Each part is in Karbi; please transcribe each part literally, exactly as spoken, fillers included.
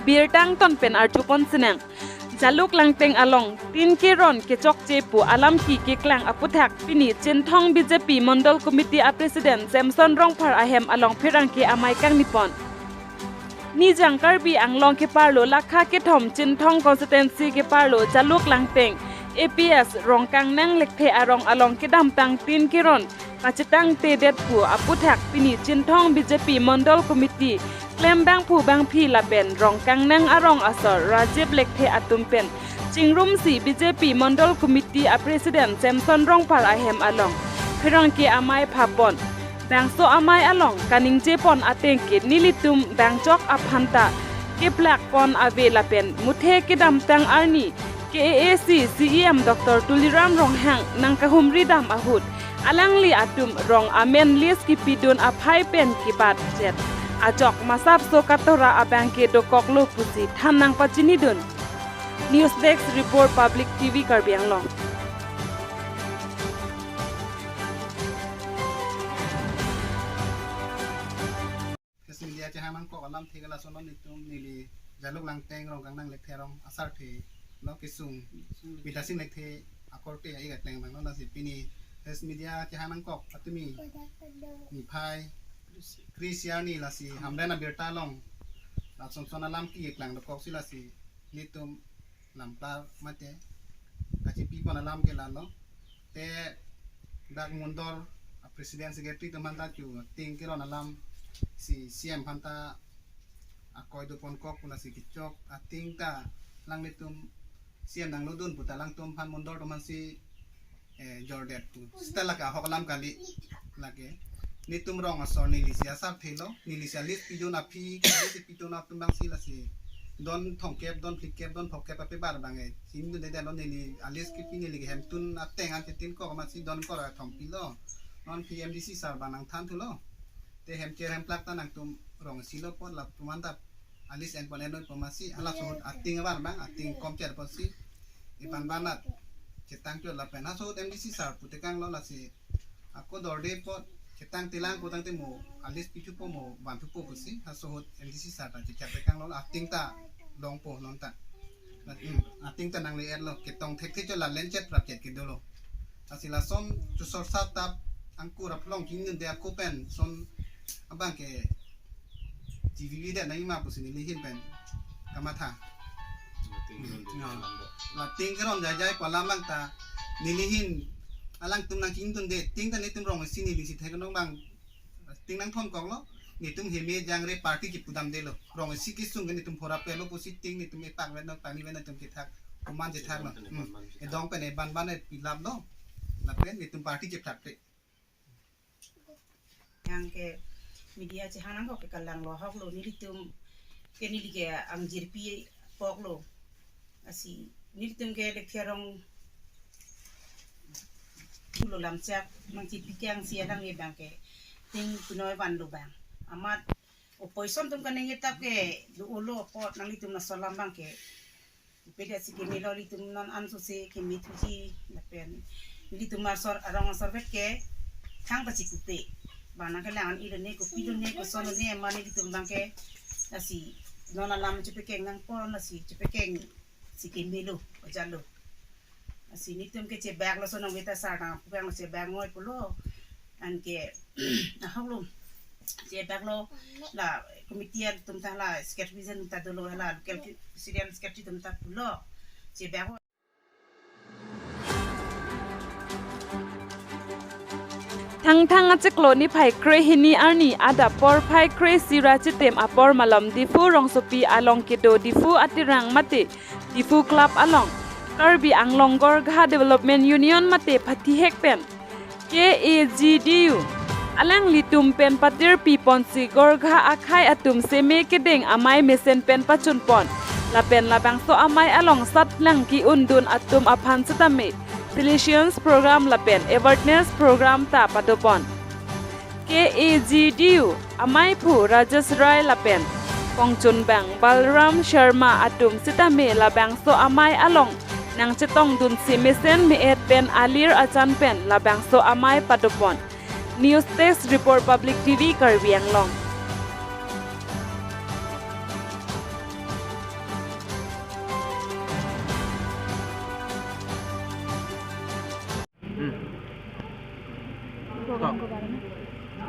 birta angton pen arjupon sinang. Jaluk Langteng along tin keron kechokche pu alam ki keklang aputhak pini Chinthong B J P Mondol Committee a President Samson Rongphar ahem along pherangke amei kangnipon. Nijang Karbi Anglong keparlo lakha kethom Chinthong constituency keparlo Jaluk Langteng A P S Rongkangnang Lekthe arong along kedamtang tin keron kachetangtedet pu aputhak pini Chinthong B J P Mondol Committee klem bangphu bangphi lapen Rongkangnang arong asor Rajiv Lekthe atum pen chingrumsi B J P Mondol Committee a President Samson Rongphar ahem along pherangke amei phapon. Bangso amei along kaningjepon ateng ke nelitum bangchok aphanta keplakpon ave lapen muthe kedamtang arni K A A C C E M Doctor Tuliram Ronghang nangkahumri dam ahut alangli atum rong amen list kipidun aphai pen kebatjet ajok masapso katora abang ke dokoklo pusi than nangpachinidun. News Desk Report, Public T V Karbi Anglong. Press media chehang nangkok alamthe ke lason lo, nelitum neli Jaluk Langteng Rongkangnang Lekthe arong asarthe lo kesung Bidya Sing Lekthe akorte ai gatleng bang lo, lasi pini press media chehang nangkok atumi niphai kre-isi arni lasi Hamren abirta along lason son alam ki keklang dokoksi lasi nelitum lamplar mate kachipipon alam ke lalo. Te dak Mondol a President Secretary atum aphanta chu tin keron alam si C M aphanta akoi doponkok pu lasi kechok ating ta alanglitum C M nanglodun puta alangtum aphan Mondol atum aphansi eh, jordet pu. Seta lake ahok alam kali. Lake nelitum rong asor nelisi asarthe lo, nelisi a list pidun aphi, list pidun atum abangsi lasi don thomkep, don phlikep, don phokep ape bar abang eh. Chinidunde lo neli a list kipi, neli kehemtun ateng an chetin kok amatsi don kor athom pilo. Non phi M D C sir abang nangthanthulo. Te hemcher hemplak ta nangtum rong isi lo apot lapu mantap a list enpon ennoipo amatsi, halaso ahut ating abar abang, ating komcher apotsi. Iban banat chetangchot lapen halaso ahut M D C sir pu tekanglo, lasi ako dorde apot chetangtelang ko tangte mo a list pithupo mo vanthupo pusi halaso ahut M D C sir ta chechak tekanglo, ating ta longpo non ta. Hmm, ating ta nangle-etlo, ketong thekthe chot la lenchet prapchet kedolo. Lasi lason chusor sap tap angkur aplong chinidunde ako pen son abang ke T V lidet nangji ma pusi neli ahin pen kamatha. Lating keron jaijai pu alam abang ta neli ahin alangtum nangchinidunde, ting ta nelitum rong isi nelisi thek nong abang ting nangthonkoklo, nelitum heme jangre party chepudamdelo. Rong isi kesung ke nelitum phorap pelo pusi ting nelitum epak vet nang pani vet nangtum chethak, komat chethaklo. Hmm. Edong pen eban ban e pilaplo. Lapen nelitum party chepthakte. Yang ke media chehang nangkok ke kalanglo ahoklo, nelitum ke neli ke angjirpi poklo. Lasi nelitum ke Lekthe arong pulo lamchak nangchipi kangsi alang e abang ke ting punoi vanlo abang. Amat opposition atum kaningje tap ke do-olo apot nanglitum laso alam abang ke pede si kemelo, nelitum non ansose kemethuji lapen nelitum asor arong asor vet ke thang ta chikupe. Bang nangkelang an ilo ne, kopi lo ne, koson lo ne, mane nelitum abang ke lasi non alam chepekeng nangpon lasi chepekeng si kemelo, ojalo. Lasi nelitum ke chebak lo, sonong beta sar nangpukang lo chebak ngoi pulo. Anke ahoklo chebaklo, la committee atum ta, la secretary atum ta dolo, la local president secretary atum ta pulo chebak. Thangthang achiklo niphai krehini arni adap porphai kre-isi ra chitim apor malom Diphu rongsopi along kedo Diphu Atirang mate Diphu Club along Karbi Anglong Gorkha Development Union mate Phathihek pen K A G D U alanglitum pen patirpi ponsi Gorkha akhei atum seme kedeng amei mesen pen pachunpon lapen labangso amei along satlang ki-undun atum aphan setame celebrations program lapen awareness program ta padopon. K A G D U ameiphu Rajesh Rai lapen kongchunbang Balram Sharma atum setame labangso amei along nangchetongdunsi mesen me-et pen alir achan pen labangso amei padopon. News Desk Report, Public T V Karbi Anglong.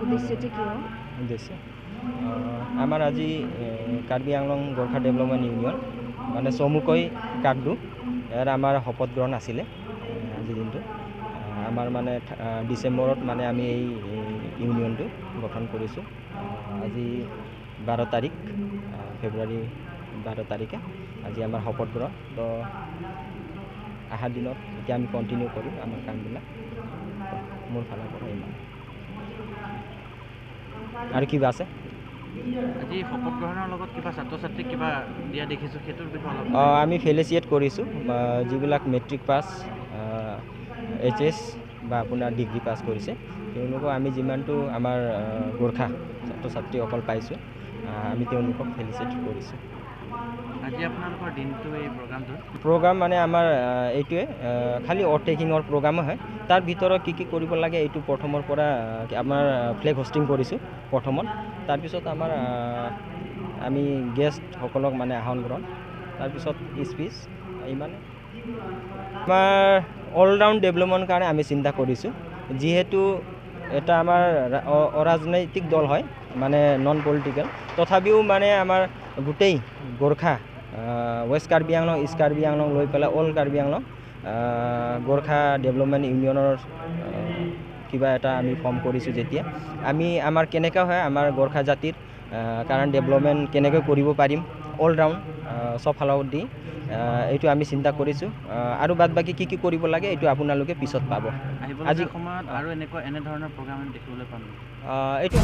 উদ্দেশ্যটি কি হয়? উদ্দেশ্য, আহ, আমাৰ আজি, এ, কাৰ্বি আংলং Gorkha development union, মানে চমুকৈ কাকডু, ইয়াৰ আমাৰ শপত গ্ৰহণ আছিলে, এ, আজিৰ দিনটো। আহ, আমাৰ মানে, আহ, ডিচেম্বৰত মানে আমি এই, এই ইউনিয়নটো গঠন কৰিছোঁ। আহ, আজি বাৰ তাৰিখ, আহ, ফেব্ৰুৱাৰী বাৰ তাৰিখে আজি আমাৰ শপত গ্ৰহণ। তো অহা দিনত এতিয়া আমি কণ্টিনিউ কৰিম আমাৰ কামবিলাক। মোৰ ফালৰ পৰা ইমান। আৰু কিবা আছে? আজি শপত গ্ৰহণৰ লগত কিবা ছাত্ৰ ছাত্ৰীক কিবা দিয়া দেখিছোঁ, সেইটোৰ বিষয়ে অলপ অ, আমি ফেলিচিয়েট কৰিছোঁ, আহ, যিবিলাক মেট্ৰিক পাছ, এইচ এছ বা আপোনাৰ ডিগ্ৰী পাছ কৰিছে, তেওঁলোকক আমি যিমানটো আমাৰ, আহ, গোৰ্খা ছাত্ৰ ছাত্ৰীসকল পাইছোঁ, আহ, আমি তেওঁলোকক ফেলিচিয়েট কৰিছোঁ। আজি আপোনালোকৰ দিনটো এই প্ৰগ্ৰামটোত? প্ৰগ্ৰাম মানে আমাৰ, আহ, এইটোৱে, আহ, খালি অথ টেকিঙৰ প্ৰগ্ৰামো হয়। তাৰ ভিতৰত কি কি কৰিব লাগে, এইটো প্ৰথমৰ পৰা, আহ, কি আমাৰ, আহ, ফ্লেগ হোষ্টিং কৰিছোঁ প্ৰথমত। তাৰপিছত আমাৰ, আহ, আমি গেষ্টসকলক মানে আহৰণ গ্ৰহণ, তাৰপিছত স্পীচ, ইমানে। আমাৰ অলৰাউণ্ড ডেভেলপমেণ্টৰ কাৰণে আমি চিন্তা কৰিছোঁ, যিহেতু এটা আমাৰ ৰা-, অ-, অৰাজনৈতিক দল হয়, মানে নন পলিটিকেল, তথাপিও মানে আমাৰ গোটেই গোৰ্খা, আহ, ৱেষ্ট কাৰ্বি আংলং, ইষ্ট কাৰ্বি আংলং লৈ পেলাই অল কাৰ্বি আংলং, আহ, গোৰ্খা ডেভেলপমেণ্ট ইউনিয়নৰ, আহ, কিবা এটা আমি ফৰ্ম কৰিছোঁ। যেতিয়া আমি আমাৰ কেনেকা হয় আমাৰ গোৰ্খা জাতিৰ, আহ, কাৰণে ডেভেলপমেণ্ট কেনেকৈ কৰিব পাৰিম, অলৰাউণ্ড, আহ, চব ফালৰ দি, আহ, এইটো আমি চিন্তা কৰিছোঁ। আহ, আৰু বাদ বাকী কি কি কৰিব লাগে, এইটো আপোনালোকে পিছত পাব। আহিবলগীয়া আজি সময়ত আৰু এনেকুৱা, এনেধৰণৰ প্ৰগ্ৰাম আমি দেখিবলৈ পাম নেকি? আহ, এইটো